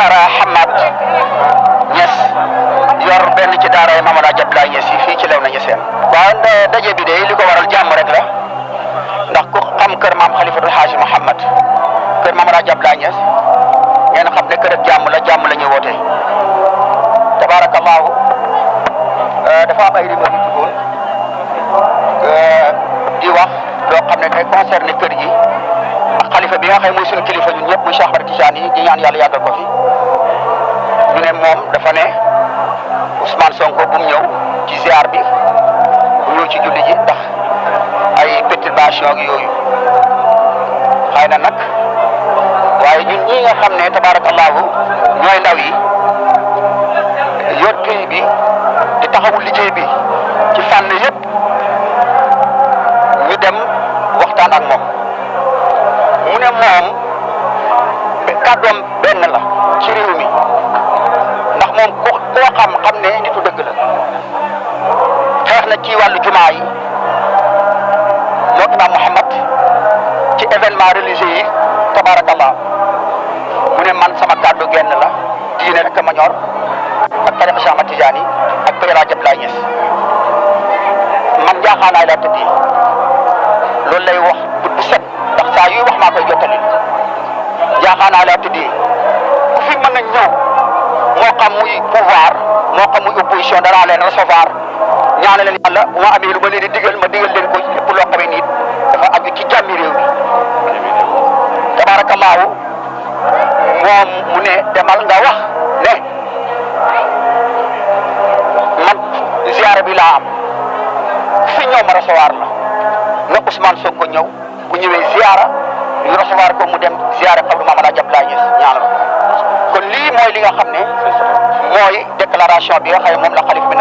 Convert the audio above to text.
daara Hamad Niass yor benn ci daara yi Mamadou Hadj Abdoulaye Niass yi fii ci Léona Niassène. waaw daje bi de li ko waral jàmm rek la ndax ku xam kër maam Khalifatul Haaji Mouhamad kër Mamadou Hadj Abdoulaye Niass ngeen xam ne kër ak jàmm la ñuy woote. tabaarakallaahu dafa am ay rumeur yu jugoon di wax loo xam ne day concerné kër gi ak xalifa bi nga xam mooy suñu kilifa ñun ñëpp muy Cheikh Ahmed Tidiane yi di ñaan yàlla yàggal ko fi ñu ne moom dafa ne Ousmane Sonko bu mu ñëw ci ziar bi bu ñëw ci julli ji ndax ay perturbation gi yooyu xëy na nag waaye ñun ñii nga xam ne tabaarakallaahu ñooy ndaw yi yor pays bi di taxawul liggéey bi ci fànn yëpp ñu dem waxtaan ak moom mu ne moom kàddoom benn la ci réew mi ndax moom koo xam ne nitu dëgg la xeex na ci wàllu jumaa yi moo imaam Muhammad ci événement religieux yi tabaarakallah mu ne man sama kàddu genn la diine rek ma ñor ak tariqa Cheikh Ahmed Tidiane ak Père Hadj Abdoulaye Niass man jaaxaanaay laa tëddee loolu lay wax bu set ndax saa yuy wax maa koy jottali jaaxaanaay laa tëddee ku fi mën a ñëw moo xam muy pouvoir moo xam muy opposition danaa leen recevoir ñaanal leen yàlla bu ma amee lu ma leen di digal ma digal leen ko lépp loo xamee nit dafa aju ci jàmmi réew mi tabaarakallaahu moom mu ne demal nga wax ne man ziara bi laa am fi ñëw ma recevoir la na Ousmane Sonko ñëw bu ñëwee ziara ñu recevoir ko mu dem ziara xabru Mamadou Hadj Abdoulaye Niass ñaanal kon lii mooy li nga xam ne mooy déclaration bi nga xam ne moom la xalif bi